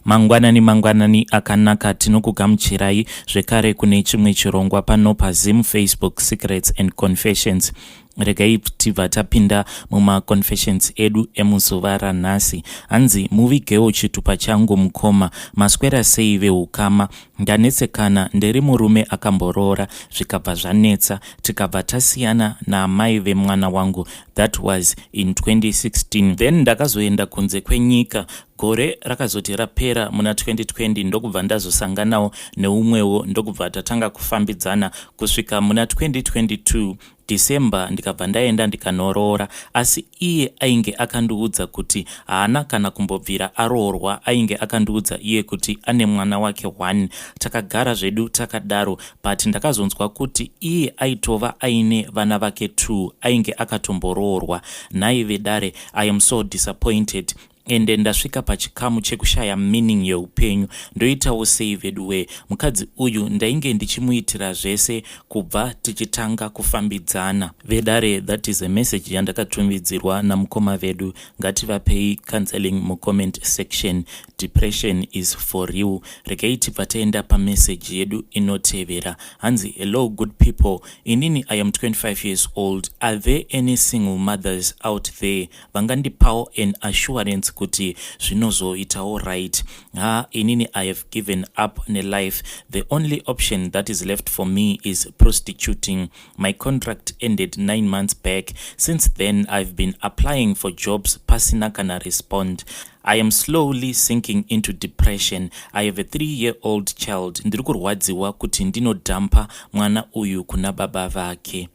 Mangwanani mangwanani akanaka, tinokugamuchirai zvekare kune chimwe chirongwa pano paZim Facebook Secrets and Confessions. Regai tibva tapinda mumaconfessions edu emuzuva ranhasi. Hanzi muvigewo chitupa changu mukoma. Maswera sei veukama? Ndanetsekana, ndiri murume akamboroora zvikabva zvanetsa tikabva tasiyana naamai vemwana wangu. That was in 2016. Then ndakazoenda kunze kwenyika. Gore rakazoti rapera muna 2020 ndokubva ndazosanganawo neumwewo ndokubva tatanga kufambidzana kusvika muna 2022 December ndikabva ndaenda ndikanoroora. Asi iye ainge akandiudza kuti haana kana kumbobvira aroorwa, ainge akandiudza iye kuti ane mwana wake one. Takagara zvedu takadaro but ndakazonzwa kuti iye aitova aine vana vake two ainge akatomboroorwa. Nhai vedare, I am so disappointed ende ndasvika pachikamu chekushaya meaning yeupenyu. Ndoitawo sei veduwee? Mukadzi uyu ndainge ndichimuitira zvese kubva tichitanga kufambidzana. Vedare, that is a message yandakatumidzirwa namukoma vedu. Ngativapei counseling mucomment section. Depression is for real. Regai tibva taenda pamessage yedu inotevera. Hanzi, hello good people, inini I am 25 years old. Are there any single mothers out there vangandipawo an assurance kuti zvinozoitawo right? Ha, inini I have given up nelife. The only option that is left for me is prostituting. My contract ended 9 months back. Since then I've been applying for jobs pasina kana respond. I am slowly sinking into depression. I have a 3-year-old child. Ndiri kurwadziwa kuti ndinodhampa mwana uyu kuna baba vake.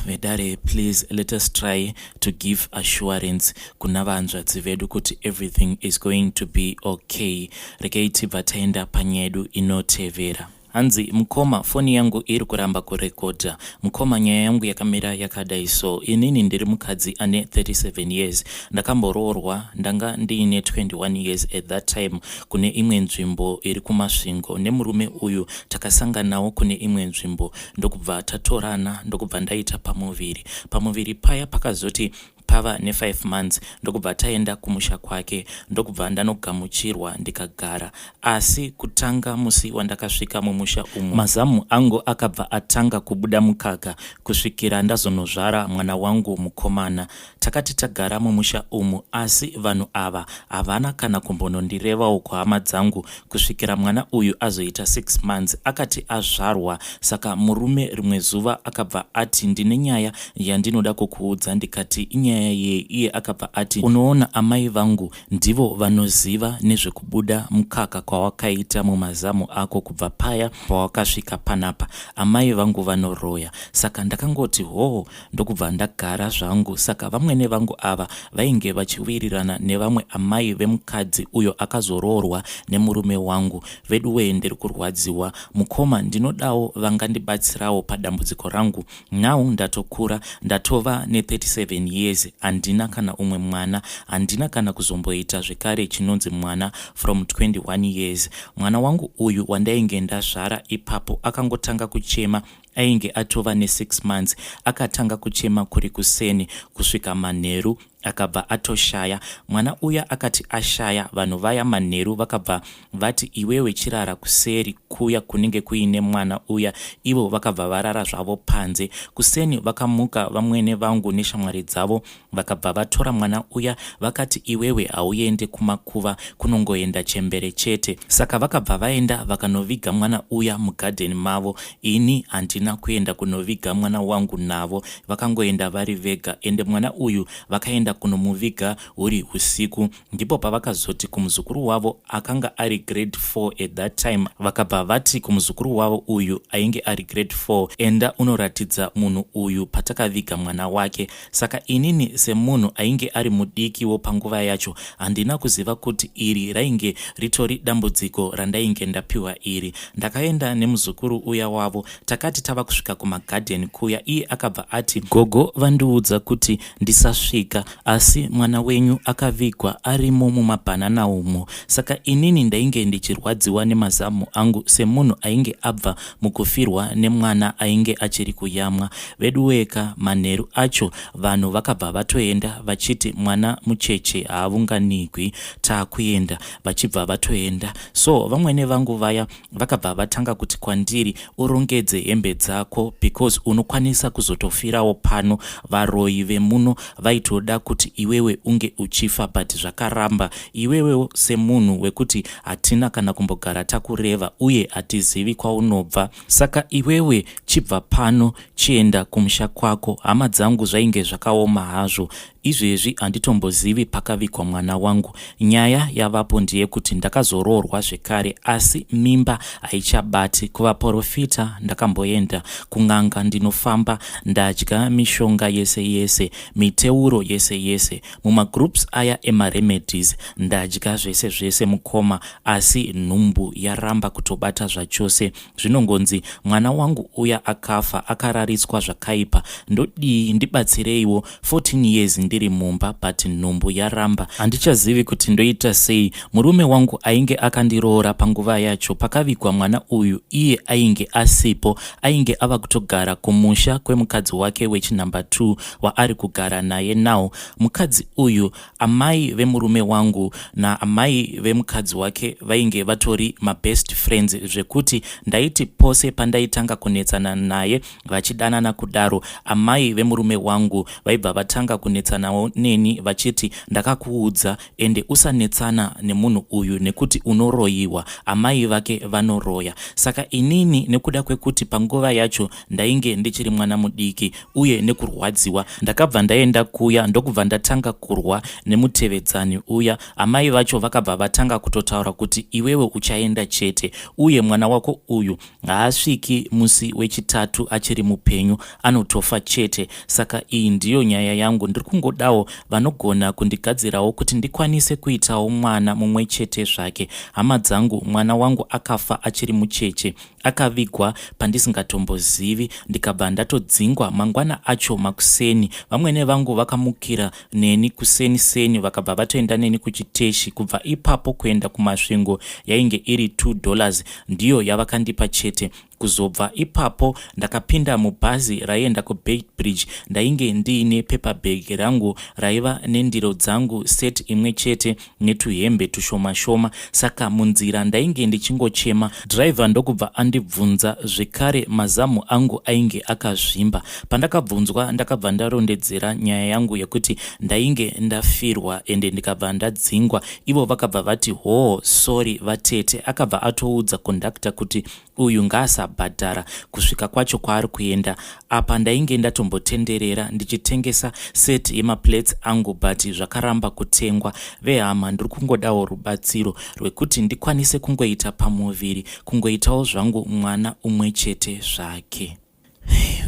Vedare, please let us try to give assurance kuna vanzvadzi vedu kuti everything is going to be okay. Regai tibva taenda panyaya yedu inotevera. Hanzi mukoma, foni yangu iri kuramba kurekodha. Mukoma, nyaya yangu yakamira yakadai so. Inini ndiri mukadzi ane 37 years. Ndakamboroorwa ndanga ndiine 21 years at that time kune imwe nzvimbo iri kuMasvingo. Nemurume uyu takasanganawo kune imwe nzvimbo ndokubva tatorana ndokubva ndaita pamuviri. Pamuviri paya pakazoti pava ne5 months ndokubva taenda kumusha kwake ndokubva ndanogamuchirwa ndikagara. Asi kutanga musi wandakasvika mumusha umu, mazamu angu akabva atanga kubuda mukaka kusvikira ndazonozvara mwana wangu mukomana. Takati tagara mumusha umu asi vanhu ava havana kana kumbonondirevawo kuhama dzangu kusvikira mwana uyu azoita 6 months akati azvarwa. Saka murume rimwe zuva akabva ati ndine nyaya yandinoda kukuudza, ndikati inyaya yei? Iye akabva ati unoona amai vangu ndivo vanoziva nezvekubuda mukaka kwawakaita mumazamu ako kubva paya pawakasvika panapa. Amai vangu vanoroya. Saka ndakangoti hoo ndokubva ndagara zvangu. Saka vamwene vangu ava vainge vachiwirirana nevamwe amai vemukadzi uyo akazoroorwa nemurume wangu. Veduwee ndiri kurwadziwa mukoma, ndinodawo vangandibatsirawo padambudziko rangu. Now ndatokura, ndatova ne37 years, handina kana umwe mwana, handina kana kuzomboita zvekare chinonzi mwana from 21 years. Mwana wangu uyu wandainge ndazvara ipapo akangotanga kuchema ainge atova ne6 months. Akatanga kuchema kuri kuseni kusvika manheru akabva atoshaya. Mwana uya akati ashaya, vanhu vaya manheru vakabva vati iwewe chirara kuseri kuya kunenge kuine mwana uya. Ivo vakabva varara zvavo panze. Kuseni vakamuka vamwene vangu neshamwari dzavo vakabva vatora mwana uya vakati iwewe hauende kumakuva, kunongoenda chembere chete. Saka vakabva vaenda vakanoviga mwana uya mugadheni mavo. Ini handina kuenda kunoviga mwana wangu navo, vakangoenda vari vega. Ende mwana uyu vakaenda kunomuviga huri usiku. Ndipo pavakazoti kumuzukuru wavo akanga ari grade 4 at that time, vakabva vati kumuzukuru wavo uyu ainge ari grade 4, enda unoratidza munhu uyu patakaviga mwana wake. Saka inini semunhu ainge ari mudikiwo panguva yacho handina kuziva kuti iri rainge ritori dambudziko randainge ndapiwa iri. Ndakaenda nemuzukuru uya wavo. Takati tava kusvika kumagadheni kuya iye akabva ati gogo vandiudza kuti ndisasvika asi mwana wenyu akavigwa arimo mumabhanana umo. Saka inini ndainge ndichirwadziwa nemazamu angu semunhu ainge abva mukufirwa nemwana ainge achiri kuyamwa. Veduweeka manheru acho vanhu vakabva vatoenda vachiti mwana mucheche haavunganigwi taakuenda vachibva vatoenda. So vamwene vangu vaya vakabva vatanga kuti kwandiri urongedze hembe dzako because unokwanisa kuzotofirawo pano. Varoyi vemuno vaitoda kuti iwewe unge uchifa but zvakaramba. Iwewewo semunhu wekuti hatina kana kumbogara takureva uye hatizivi kwaunobva saka iwewe chibva pano chienda kumusha kwako. Hama dzangu zvainge zvakaoma hazvo. Izvezvi handitombozivi pakavigwa mwana wangu. Nyaya yavapo ndeyekuti ndakazoroorwa zvekare asi mimba haichabati. Kuvaporofita ndakamboenda, kun'anga ndinofamba, ndadya mishonga yese yese, miteuro yese yese, mumagroups aya emaremedies ndadya zvese zvese mukoma asi nhumbu yaramba kutobata zvachose. Zvinongonzi mwana wangu uya akafa akarariswa zvakaipa ndodii ndibatsireiwo 14 years ndiri mumba but nhumbu yaramba handichazivi kuti ndoita sei murume wangu ainge akandiroora panguva yacho pakavigwa mwana uyu iye ainge asipo ainge ava kutogara kumusha kwemukadzi wake wechinumber 2 waari kugara naye now mukadzi uyu Amai vemurume wangu naamai vemukadzi wake vainge vatori mabest friends zvekuti ndaiti pose pandaitanga kunetsana naye vachidanana kudaro amai vemurume wangu vaibva vatanga kunetsanawo neni vachiti ndakakuudza ende usanetsana nemunhu uyu nekuti unoroyiwa amai vake vanoroya saka inini nekuda kwekuti panguva yacho ndainge ndichiri mwana mudiki uye nekurwadziwa. Ndakabva ndaenda kuya ndokubva ndatanga kurwa nemutevedzani uya. Amai vacho vakabva vatanga kutotaura kuti iwewe uchaenda chete uye mwana wako uyu haasviki musi wechitatu achiri mupenyu anotofa chete. Saka iyi ndiyo nyaya yangu ndiri kungodawo vanogona kundigadzirawo kuti ndikwanise kuitawo mwana mumwe chete zvake. Hama dzangu mwana wangu akafa achiri mucheche Akavigwa pandisingatombozivi ndikabva ndatodzingwa mangwana acho makuseni. Vamwene vangu vakamukira neni kuseni seni vakabva vatoenda neni kuchiteshi. Kubva ipapo kuenda kuMasvingo yainge iri $2 ndiyo yavakandipa chete. Kuzobva ipapo ndakapinda mubhazi raienda kuBeitbridge. Ndainge ndiine paper bag rangu raiva nendiro dzangu set imwe chete netuhembe tushoma shoma saka munzira ndainge ndichingochema. Driver ndokubva andibvunza zvekare mazamu angu ainge akazvimba. Pandakabvunzwa ndakabva ndarondedzera nyaya yangu yekuti ndainge ndafirwa ende ndikabva ndadzingwa. Ivo vakabva vati hoo sorry vatete. Akabva atoudza conductor kuti Uyu ngaasabhadhara kusvika kwacho kwaari kuenda. Apa ndainge ndatombotenderera ndichitengesa set yemaplates angu but zvakaramba kutengwa. Vehama ndiri kungodawo rubatsiro rwekuti ndikwanise kungoita pamuviri kungoitawo zvangu mwana umwe chete zvake.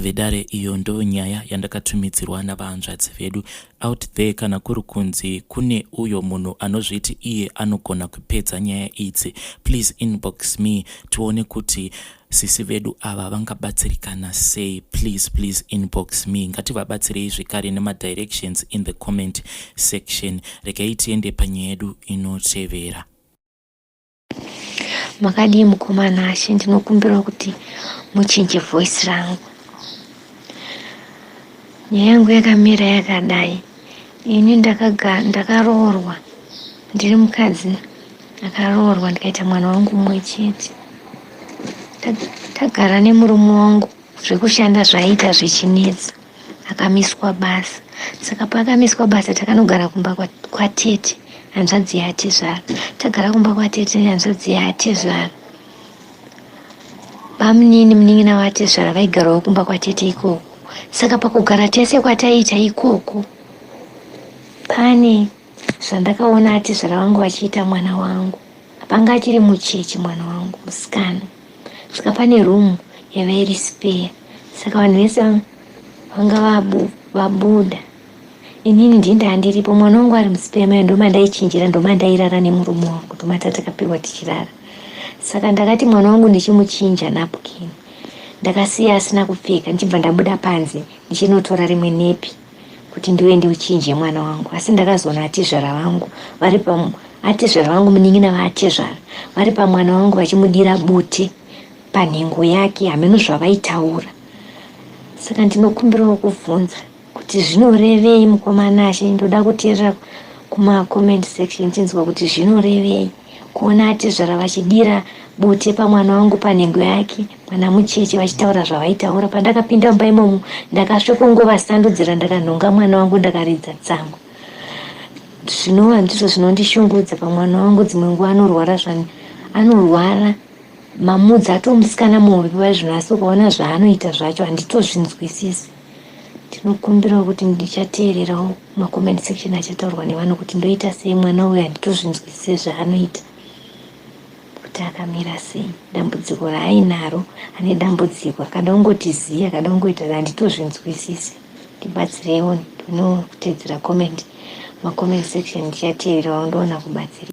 Vedare iyo ndonyaya yandakatumidzirwa navahanzvadzi vedu out there kana kuri kunzi kune uyo munhu anozviti iye anogona kupedza nyaya idzi please inbox me tione kuti sisi vedu ava vangabatsirikana sei please please inbox me ngativabatsirei zvekare nemadirections in the comment section regai tiende panyaya yedu inotevera. Makadii mukoma Nashe, ndinokumbirawo kuti muchinje voice rangu. Nyaya yangu yakamira yakadai. Ini ndakaroorwa ndiri mukadzi akaroorwa ndikaita mwana wangu mumwe chete. Tagara nemurume wangu zvekushanda zvaiita zvichinetsa akamiswa basa saka paakamiswa basa takanogara kumba kwatete hanzvadzi yatezvara tagara kumba kwatete hanzvadzi yatezvara bamunini munin'ina vatezvara vaigarawo kumba kwatete ikoko saka pakugara tese kwataiita ikoko pane zvandakaona atezvara vangu vachiita mwana wangu panga achiri mucheche mwana wangu musikana saka pane room yaiva iri spare saka vanhu vese vanga vabuda inini ndii ndandiripo mwana wangu ari muspare mayo ndomandaichinjira ndomandairara nemurume wangu ndomatatakapiwa tichirara saka ndakati mwana wangu ndichimuchinja napkin. Ndakasiya asina kupfeka ndichibva ndabuda panze ndichinotora rimwe nepi kuti ndiuye ndiuchinje mwana wangu asi ndakazoona atezvara vangu vari pa atezvara vangu munin'ina vaatezvara vari pamwana wangu vachimudira bute panhengo yake hameno zvavaitaura saka ndinokumbirawo kubvunza kuti zvinorevei mukoma Nashe ndoda kuteerera kumacomment section chinzwa kuti zvinorevei kuona atezvara vachidira bute pamwana wangu panhengo yake mwana mucheche vachitaura zvavaitaura pandakapinda mumba imomo ndakasvikongovasandudzira ndakanhonga mwana wangu ndakaridza tsamwa zvinova ndizvo zvinondishungudza pamwana wangu dzimwe nguva anorwara zvani anorwara mamudzi atomusikana muhombe pazvino asi ukaona zvaanoita zvacho handitozvinzwisisi ndinokumbirawo kuti ndichateererawo macomment section achataurwa nevanhu kuti ndoita sei mwana uyu handitozvinzwisise zvaanoita kuti akamira sei dambudziko raainaro ane dambudziko akada kungoti ziya akada kungoita handitozvinzwisisi ndibatsireiwo ndinotedzera comment macomment section ndichateererawo ndoona kubatsira.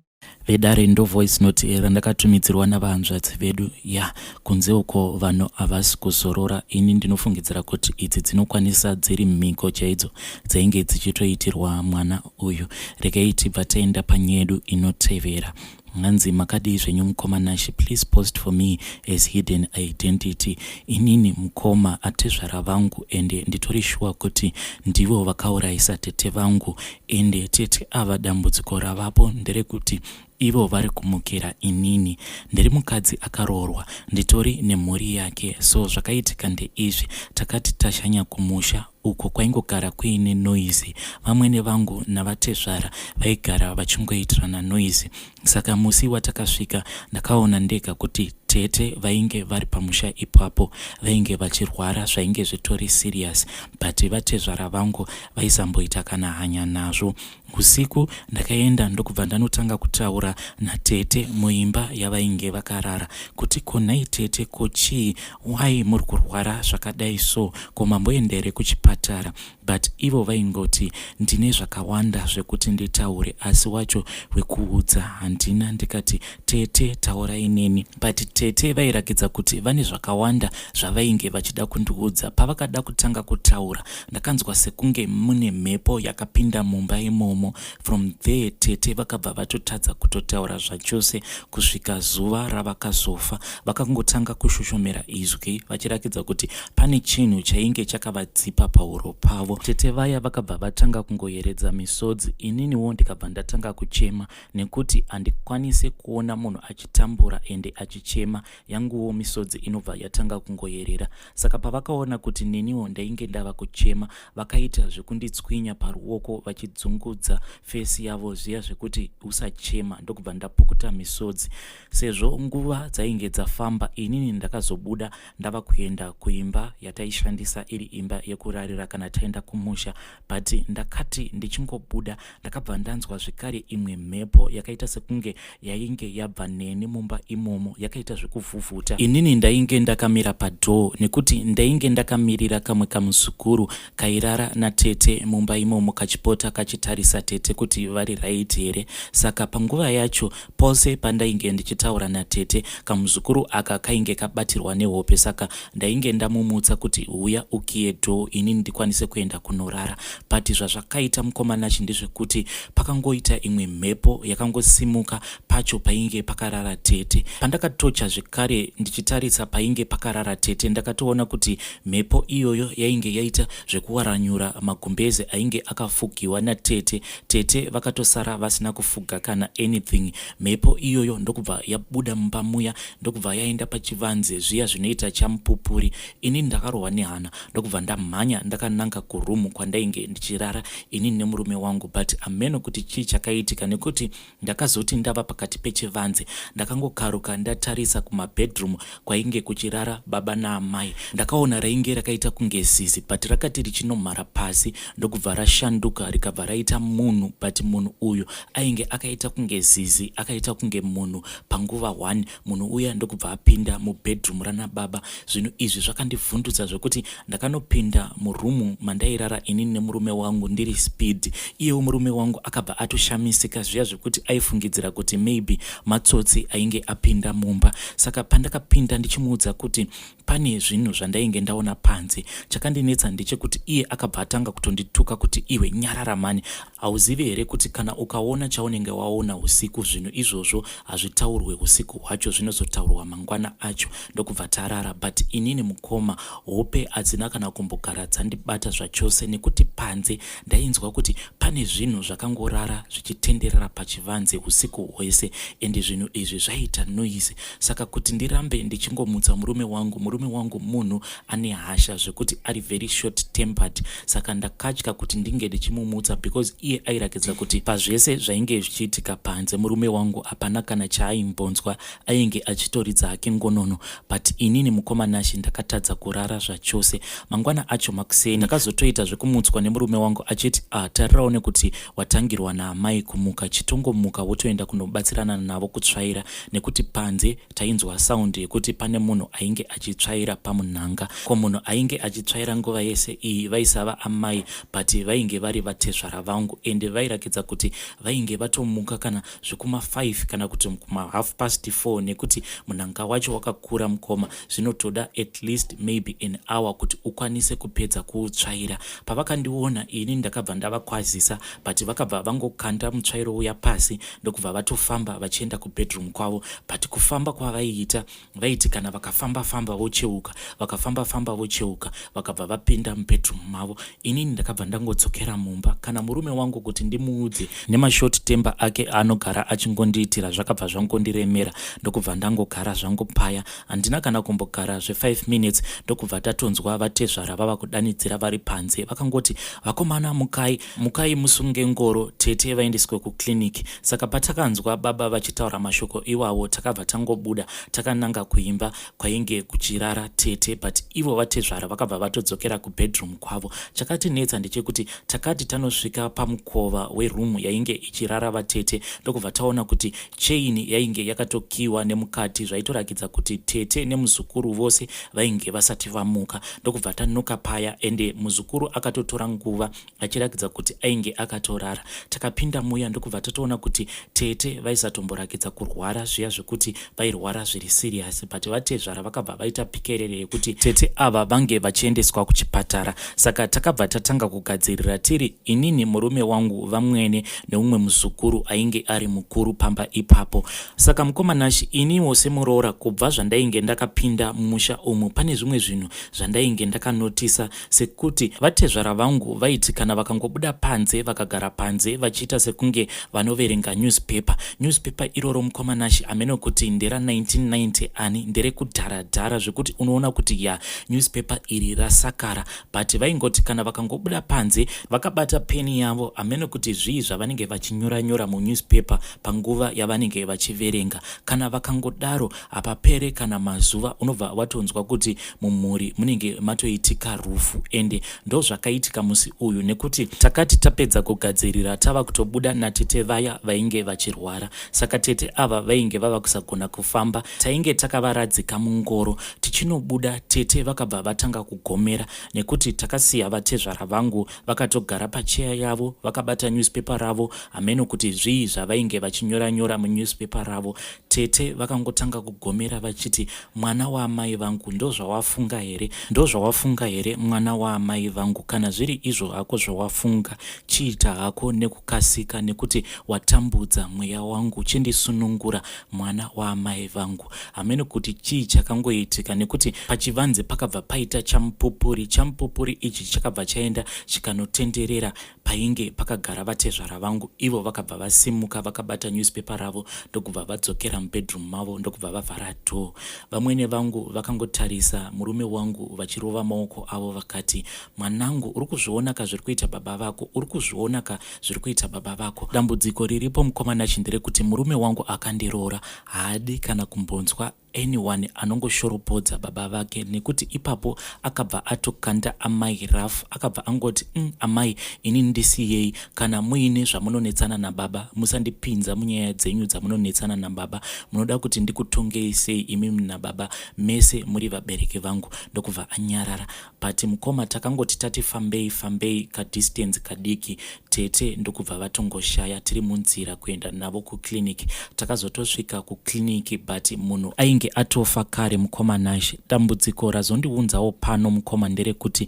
Vedare ndo voice note randakatumidzirwa navahanzvadzi vedu ya kunze uko vanhu havasi kuzorora ini ndinofungidzira kuti idzi dzinokwanisa dziri mhiko chaidzo dzainge dzichitoitirwa mwana uyu regai tibva taenda panyedu inotevera hanzi makadii zvenyu mukoma Nashe please post for me as hidden identity inini mukoma atezvara vangu ende nditori shuwa kuti ndivo vakaurayisa tete vangu ende tete ava dambudziko ravapo nderekuti ivo vari kumukira inini ndiri mukadzi akaroorwa nditori nemhuri yake so zvakaitika ndeizvi takati tashanya kumusha uko kwaingogara kuine noise vamwene vangu navatezvara vaigara vachingoitirana noise saka musi watakasvika ndakaona ndega kuti tete vainge vari pamusha ipapo vainge vachirwara zvainge zvitori serious but vatezvara vangu vaisamboita kana hanya nazvo usiku ndakaenda ndokubva ndanotanga kutaura natete muimba yavainge vakarara kuti ko nhai tete ko chii why muri kurwara zvakadai so ko mamboenda here kuchipatara but ivo vaingoti ndine zvakawanda zvekuti nditaure asi wacho wekuudza handina ndikati tete taurai neni but tete vairakidza kuti vane zvakawanda zvavainge vachida kundiudza pavakada kutanga kutaura ndakanzwa sekunge mune mhepo yakapinda mumba imomo from there tete vakabva vatotadza kutotaura zvachose kusvika zuva ravakazofa vakangotanga kushoshomera izwi vachirakidza kuti pane chinhu chainge chakavadzipa pahuro pavo tete vaya vakabva vatanga kungoyeredza misodzi ininiwo ndikabva ndatanga kuchema nekuti handikwanisi kuona munhu achitambura ende achichema yanguwo misodzi inobva yatanga kungoyerera saka pavakaona kuti neniwo ndainge ndava kuchema vakaita zvekunditswinya paruoko vachidzungudza face yavo zviya zvekuti usachema ndokubva ndapukuta misodzi sezvo nguva dzainge dzafamba inini ndakazobuda ndava kuenda kuimba yataishandisa iri imba yekurarira kana taenda kumusha but ndakati ndichingobuda ndakabva ndanzwa zvekare imwe mhepo yakaita sekunge yainge yabva neni mumba imomo yakaita zvekuvhuvhuta inini ndainge ndakamira padoor nekuti ndainge ndakamirira kamwe kamuzukuru kairara natete mumba imomo kachipota kachitarisa tete kuti vari right here saka panguva yacho pose pandainge ndichitaura natete kamuzukuru aka kainge kabatirwa nehope saka ndainge ndamumutsa kuti huya ukiye door inini ndikwanise kuenda kunorara but zvazvakaita mukoma Nashe ndezvekuti pakangoita imwe mhepo yakangosimuka pacho painge pakarara tete pandakatocha zvekare ndichitarisa painge pakarara tete ndakatoona kuti mhepo iyoyo yainge yaita zvekuwaranyura magumbeze ainge akafugiwa natete tete vakatosara vasina kufuga kana anything mhepo iyoyo ndokubva yabuda mumba muya ndokubva yaenda pachivanze zviya zvinoita chamupupuri ini ndakarohwa nehana ndokubva ndamhanya ndakananga kuroom kwandainge ndichirara inini nemurume wangu but ameno kuti chii chakaitika nekuti ndakazoti ndava pakati pechivanze ndakangokaruka ndatarisa kumabedroom kwainge kuchirara baba naamai ndakaona rainge rakaita kunge zizi but rakati richinomhara pasi ndokubva rashanduka rikabva raita munhu but munhu uyu ainge akaita kunge zizi akaita kunge munhu panguva 1 munhu uya ndokubva apinda mubedroom rana baba zvinhu izvi zvakandivhundutsa zvekuti ndakanopinda muroom mandairara inini nemurume wangu ndiri speed iyewo murume wangu akabva atoshamisika zviya zvekuti aifungidzira kuti maybe matsotsi ainge apinda mumba. Saka pandakapinda ndichimuudza kuti pane zvinhu zvandainge ndaona panze, chakandinetsa ndechekuti iye akabva atanga kutondituka kuti, "Iwe nyarara mani, hauzivi here kuti kana ukaona chaunenge waona usiku, zvinhu izvozvo hazvitaurwe usiku hwacho, zvinozotaurwa mangwana acho?" Ndokubva tarara, but inini mukoma, hope hadzina kana kumbogara dzandibata zvachose, nekuti panze ndainzwa kuti pane zvinhu zvakangorara zvichitenderera pachivanze usiku hwese, ende zvinhu izvi zvaiita noise. Saka kuti ndirambe ndichingomutsa murume wangu, murume wangu munhu ane hasha zvekuti ari very short tempered, saka ndakatya kuti ndinge ndichimumutsa, because iye airakidza kuti pazvese zvainge zvichiitika panze, murume wangu hapana kana chaaimbonzwa, ainge achitoridza hake ngonono. But inini mukoma Nashe, ndakatadza kurara zvachose. Mangwana acho makuseni ndakazotoita zvekumutswa nemurume wangu achiti, "Ah, tarirawo nekuti watangirwa naamai kumuka, chitongomuka wotoenda kunobatsirana navo kutsvaira," nekuti panze tainzwa sound yekuti pane munhu ainge achitsvaira pamunhanga. Ko munhu ainge achitsvaira nguva yese iyi vaisava amai, but vainge vari vatezvara vangu, ende vairakidza kuti vainge vatomuka kana zvekuma5 kana kuti kuma half past 4, nekuti munhanga wacho wakakura mukoma, zvinotoda at least maybe an hour kuti ukwanise kupedza kuutsvaira. Pavakandiona ini, ndakabva ndavakwazisa, but vakabva vangokanda mutsvairo uya pasi, ndokubva vatofamba vachienda kubedroom kwavo. But kufamba kwavaiita, vaiti kana vakafamba famba vocheuka, vakafamba famba vocheuka. Vakabva vapinda mubedroom mavo. Inini ndakabva ndangodzokera mumba. Kana murume wangu kuti ndimuudze, nemashort temper ake anogara achingondiitira, zvakabva zvangondiremera, ndokubva ndangogara zvangu paya. Handina kana kumbogara zve5 minutes, ndokubva tatonzwa vatezvara vava kudanidzira vari panze. Vakangoti, "Vakomana, mukai, mukai, musunge ngoro, tete vaendeswe kukliniki." Saka patakanzwa baba vachitaura mashoko iwawo, takabva tangobuda takananga kuimba kwainge kuchirara tete, but ivo vatezvara vakabva vatodzokera kubedroom kwavo. Chakatinetsa ndechekuti takati tanosvika pamukova weroom yainge ichirara vatete, ndokubva taona kuti chain yainge yakatokiwa nemukati, zvaitorakidza kuti tete nemuzukuru vose vainge vasati vamuka. Ndokubva tanoka paya, ende muzukuru akatotora nguva achirakidza kuti ainge akatorara. Takapinda muya, ndokubva tatoona kuti tete vaisatomborakidza kurwara zviya zvekuti vairwara zviri serious, but vatezvara vakabva vaita pikerere yekuti tete ava vange vachiendeswa kuchipatara. Saka takabva tatanga kugadzirira tiri inini, murume wangu, vamwene neumwe muzukuru ainge ari mukuru pamba ipapo. Saka mukoma Nashe, iniwo semuroora, kubva zvandainge ndakapinda mumusha umu, pane zvimwe zvinhu zvandainge ndakanotisa, sekuti vatezvara vangu vaiti kana vakangobuda panze, vakagara panze vachiita sekunge vanoverenga newspaper. Newspaper iroro mukoma Nashe, hamene kuti ndera1990 ani, nderekudharadhara zvekuti unoona kuti ya, newspaper iri rasakara, but vaingoti kana vakangobuda panze vakabata peni yavo, hamene kuti zvii zvavanenge vachinyora-nyora munewspaper panguva yavanenge vachiverenga. Kana vakangodaro, hapapere kana mazuva, unobva watonzwa kuti mumhuri munenge matoitika rufu. Ende ndo zvakaitika musi uyu, nekuti takati tapedza kugadzirira, tava kutobuda natete vaya vainge vachirwara. Saka tete ava vainge vava kusagona kufamba, tainge takavaradzika mungoro. Tichinobuda, tete vakabva vatanga kugomera, nekuti takasiya vatezvara vangu vakatogara pacheya yavo vakabata newspaper ravo, hameno kuti zvii zvavainge vachinyora-nyora munewspaper ravo. Tete vakangotanga kugomera vachiti, "Mwana waamai vangu, ndozvawafunga here? Ndozvawafunga here, mwana waamai vangu? Kana zviri izvo hako zvawafunga, chiita hako nekukasika, nekuti watambudza mweya wangu. Chindisunungura, mwana waamai vangu." Hameno kuti chii chakangoitika, nekuti pachivanze pakabva paita chamupupuri. Chamupupuri ichi chakabva chaenda chikanotenderera painge pakagara vatezvara vangu. Ivo vakabva vasimuka vakabata newspaper ravo, ndokubva vadzokera mubedroom mavo, ndokubva vavhara door. Vamwene vangu vakangotarisa murume wangu vachirova maoko avo, vakati, "Mwanangu, uri kuzviona ka zviri kuita baba vako? Uri kuzviona ka zviri kuita baba vako?" Dambudziko riripo mukoma Nashe nderekuti murume wangu akandiroora haadi kana kumbonzwa anyone anongoshoropodza baba vake, nekuti ipapo akabva atokanda amai rough. Akabva angoti, Amai, ini ndisiyei. Kana muine zvamunonetsana nababa, musandipinza munyaya dzenyu dzamunonetsana nababa. Munoda kuti ndikutongei sei imimi nababa? Mese muri vabereki vangu." Ndokubva anyarara. But mukoma, takangoti tati fambei fambei kadistance kadiki, tete ndokubva vatongoshaya tiri munzira kuenda navo kuclinic. Takazotosvika kuclinic, but munhu ainge Ainge atofa kare mukoma Nashe. Dambudziko razondiunzawo pano mukoma nderekuti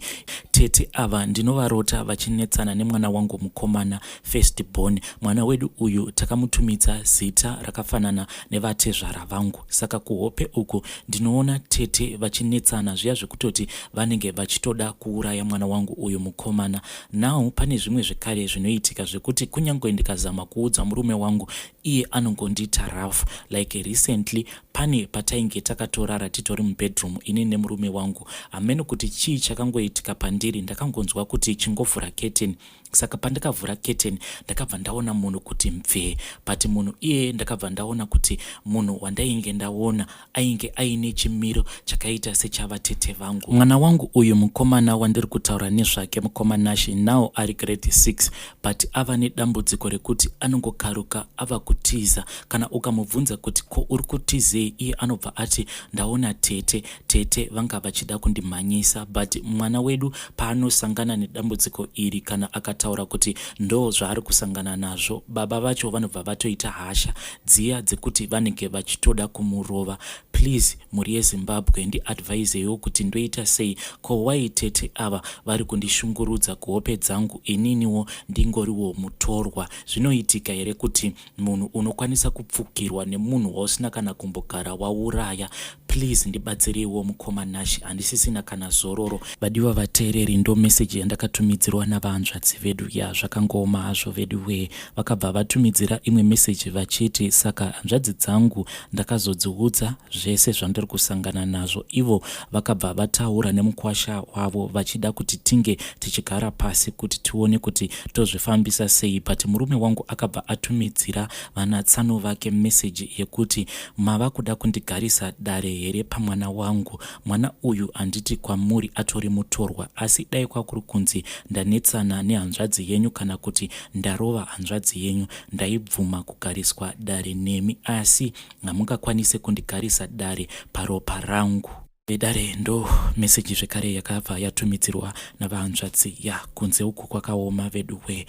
tete ava ndinovarota vachinetsana nemwana wangu mukomana first born. Mwana wedu uyu takamutumidza zita rakafanana nevatezvara vangu. Saka kuhope uku ndinoona tete vachinetsana zviya zvekutoti vanenge vachitoda kuuraya mwana wangu uyu mukomana. Now pane zvimwe zvekare zvinoitika zvekuti kunyange ndikazama kuudza murume wangu iye anongondiita rough. Like recently pane patainge takatorara titori mubedroom ini nemurume wangu. Hameno kuti chii chakangoitika pandiri ndakangonzwa kuti chingovhura curtain. Saka pandakavhura curtain ndakabva ndaona munhu kuti mvee, but munhu iyeye ndakabva ndaona kuti munhu wandainge ndaona ainge aine chimiro chakaita sechavatete vangu. Mwana wangu uyu mukomana wandiri kutaura nezvake mukoma Nashy now ari grade 6 but ava nedambudziko rekuti anongokaruka ava kutiza. Kana ukamubvunza kuti ko uri kutizei iye anobva ati ndaona tete, tete vanga vachida kundimhanyisa. But mwana wedu paanosangana nedambudziko iri kana akataura kuti ndo zvaari kusangana nazvo baba vacho vanobva vatoita hasha dziya dzekuti vanenge vachitoda kumurova. Please mhuri yeZimbabwe ndiadvisewo kuti ndoita sei ko why tete ava vari kundishungurudza kuhope dzangu ininiwo ndingoriwo mutorwa. Zvinoitika here kuti munhu unokwanisa kupfukirwa nemunhu wausina kana kumbogara wauraya? Please ndibatsireiwo mukoma Nash handisisina kana zororo. Vadiwa vateereri ndo message yandakatumidzirwa navahanzvadzi vedu ya zvakangooma hazvo vedu wee. Vakabva vatumidzira imwe message vachiti saka hanzvadzi dzangu ndakazodziudza zvese zvandiri kusangana nazvo. Ivo vakabva vataura nemukwasha wavo vachida kuti tinge tichigara pasi kuti tione kuti tozvifambisa sei, but murume wangu akabva atumidzira vanatsano vake message yekuti mava kuda kundigarisa dare here pamwana wangu. Mwana uyu handiti kwamuri atori mutorwa, asi dai kwakuri kunzi ndanetsana nehanzvadzi yenyu kana kuti ndarova hanzvadzi yenyu ndaibvuma kugariswa dare nemi, asi hamungakwanise kundigarisa dare paropa rangu. Vedare ndo meseji zvekare yakabva yatumidzirwa navahanzvadzi ya kunze uku kwakaoma veduwe.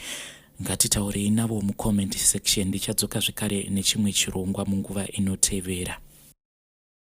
Ngatitaurei navo mucomment section. Ndichadzoka zvekare nechimwe chirongwa munguva inotevera.